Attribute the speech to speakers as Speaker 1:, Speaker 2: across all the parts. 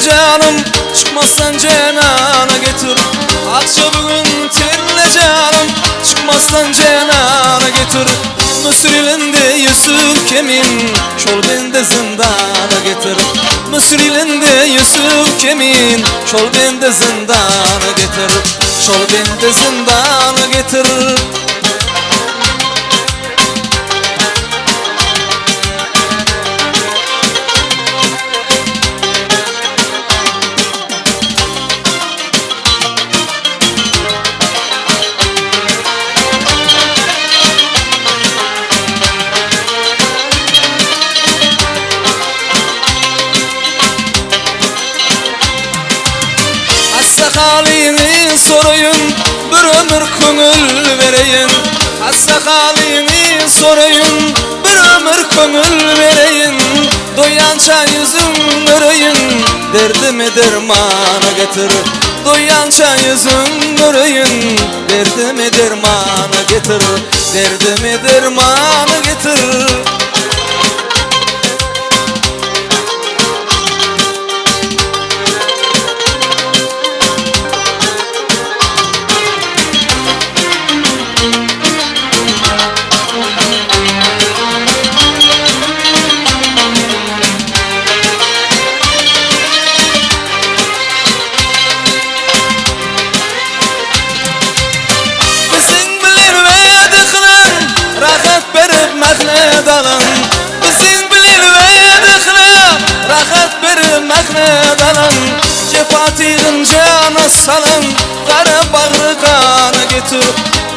Speaker 1: canım, çıkmazsan cenana getir. Akça bugün tenle canım, çıkmazsan cenana getir. Mısır ilinde Yusuf kemin, şol bende zindana getir. Mısır ilinde Yusuf kemin, şol bende zindana getir. Şol bende zindana getir. Hassa halini sorayım, bir ömür köňül bereýin. Hassa halini sorayım, bir ömür köňül bereýin. Doýança yüzün göreýin, derdimi dermana getir. Doýança yüzün göreýin, derdimi dermana getir. Derdimi dermana getir. Bizim bilir ve dıkılan, rahat berip mehne dalan. Bizim bilir ve dıkılan, rahat berip mehne dalan. Cefatığın cana salan, kara bağrı kana getir.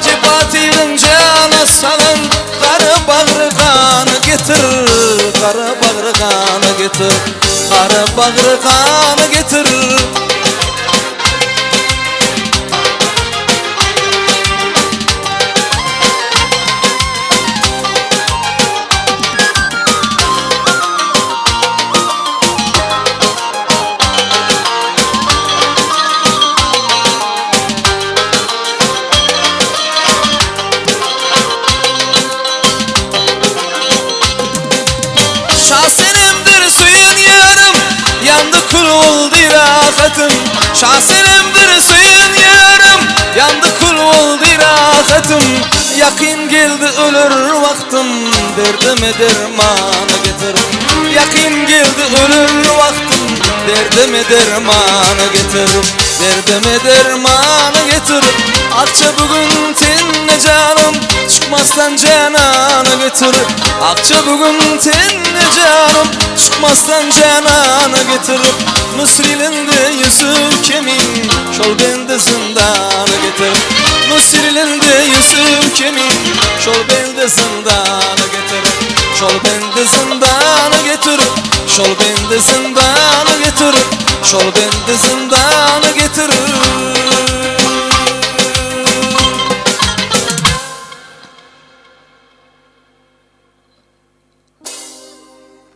Speaker 1: Cefatığın cana salan, kara bağrı kana getir. Kara bağrı kana getir, kara bağrı kana getir. Şahsenemdir suyun yarım, yandı kul oldu rahatım. Şahsenemdir suyun yarım, yandı kul oldu rahatım. Yakın geldi ölür vaktim, derdimi dermanı getir. Yakın geldi ölür vaktim, derdimi dermanı getir. Derdimi dermanı getir. Akça bugün tenle canım, çıkmazsan cananı getir. Akça bugün tenle canım, çıkmazsan cananı getir. Mısır ilinde Yusuf kemin, şol bende zindanı getir. Mısır ilinde Yusuf kemin, şol bende zindanı getir. Şol bende zindanı getir, şol bende zindanı.